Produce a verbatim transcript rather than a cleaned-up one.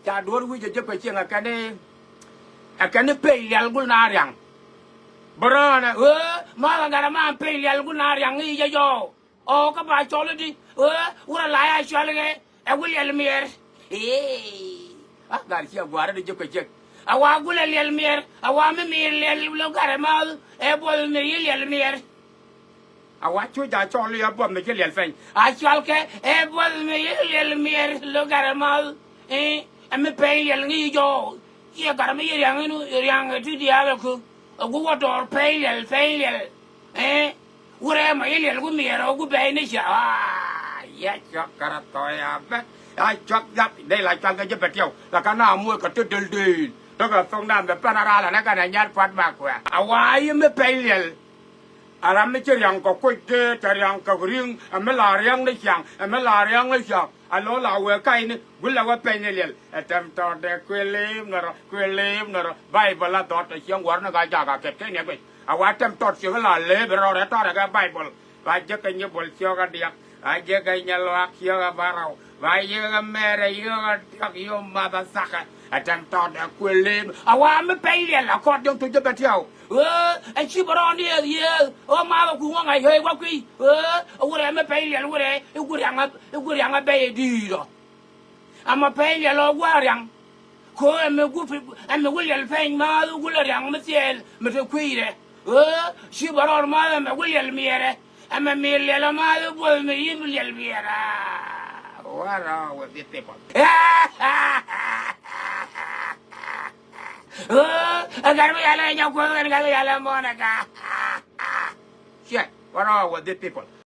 Ca duɔ̱ɔ̱r wi̱c ɛ jek kɛ cieŋ ɛ kɛn i̱, ɛ kɛn i̱ pɛy liɛl gul na riaŋ. Bärɔɔnɛ ɣöö ma̱a̱k ɛ gat ɛ ma̱a̱m pɛy liɛl gul na riaŋ i̱ jɛ jɔɔk. Ɔ kä ba cɔl i̱di ɣöö wurɛ la ya cɔl kɛ ɛ gul liɛl miɛr. Ee, a gat ciɛ gua̱a̱r i̱di jek kɛ cieŋ. A wa gul ɛ liɛl miɛr, a wa mi miɛr liɛl lo gat ɛ ma̱a̱k ɛ buɔth mi yi liɛl miɛr. A wa cu ja cɔl i̱ ɛ buɔth mi ci liɛl pɛny. A cɔal kɛ ɛ buɔth mi ci liɛl miɛr lo gat ɛ ma̱a̱k. Ɛ, ɛ mi pɛny liɛl ŋi̱i̱c jɔɔk. Ciɛ gat mi ci riaŋ in riaŋ ɛ ti diaal ɛ ku. Ɛ gu wä dɔɔr pɛny liɛl, pɛny liɛl. Ɛ, wurɛ ma ci liɛl gu miɛr ɛ gu bɛy ni ca. Aa, yɛ cuak kärɛ thɔɔy a bɛ. A cuak jap dee la cuak kɛ jɛ bɛ tiɛw. La ka na muɔc kɛ ti del del. Tɔkɛ thok na bɛ pɛn a ral anɛ kɛn ɛ nyat puat ba kuɛ. A wa yi mi pɛny liɛl. A ram mi ci riaŋ kɛ kuc dee tɛ riaŋ kɛ ri̱ŋ, ɛ mi la riaŋ ni ciaŋ, ɛ mi la riaŋ ni ciaŋ. A lo̱ la wee ka̱cni, gulɛ wä pɛny ni liɛl. Ɛ tɛm tɔɔt dee kuël li̱i̱m ni rɔ, kuël li̱i̱m ni rɔ. Baibol a dhɔt ɛ cieŋ wäär ni ka jakä kɛt kɛ niɛk guic. A wa tɛm tɔɔt cieŋ la lëëp rɔɔdɛ tɔɔt ɛ kɛ Baibol. Ba jek kɛ nyi bol ciɔk a diak. A jek kɛ nyɛ luaak yio̱k a bärɔw. Ba yio̱k a mɛɛrɛ yio̱k a diɔ̱k yio̱k math a thakɛ. Ɛ tɛm tɔɔt ɛ kuël li̱i̱m. A wa mi pɛy liɛl a kɔt diɔ̱ŋ tuc jɛ bɛ tiɛw. Ɣöö ɛ ci bɛ rɔɔn yieeth yieeth. Ɣöö math a kuŋ ɣɔ̱ŋ a yio̱o̱k wä kui̱. Ɣöö ɛ wurɛ mi pɛy liɛl wurɛ i̱ gu riaŋ a, i̱ gu riaŋ a bɛy ɛ di̱i̱t ɔ. Ama pɛy liɛl ɔ gua̱a̱r riaŋ. Ko ɛmɛ gu pi, ɛmɛ gu liɛl pɛny maath gu lɛ riaŋ mi thiɛɛl mi te kui̱rɛ. Ɣöö ci bɛ rɔɔr maath ɛmɛ gu liɛl miɛrɛ. Ɛmɛ mi liɛl ɔ maath buɔth mi yi mi liɛl miɛrɛ. What wrong with these people? Ɣöö ɛ gat mi yalɛ nya kuɔth ɛn gat mi yalɛ mɔnɛ ka. Shit, what wrong with these people?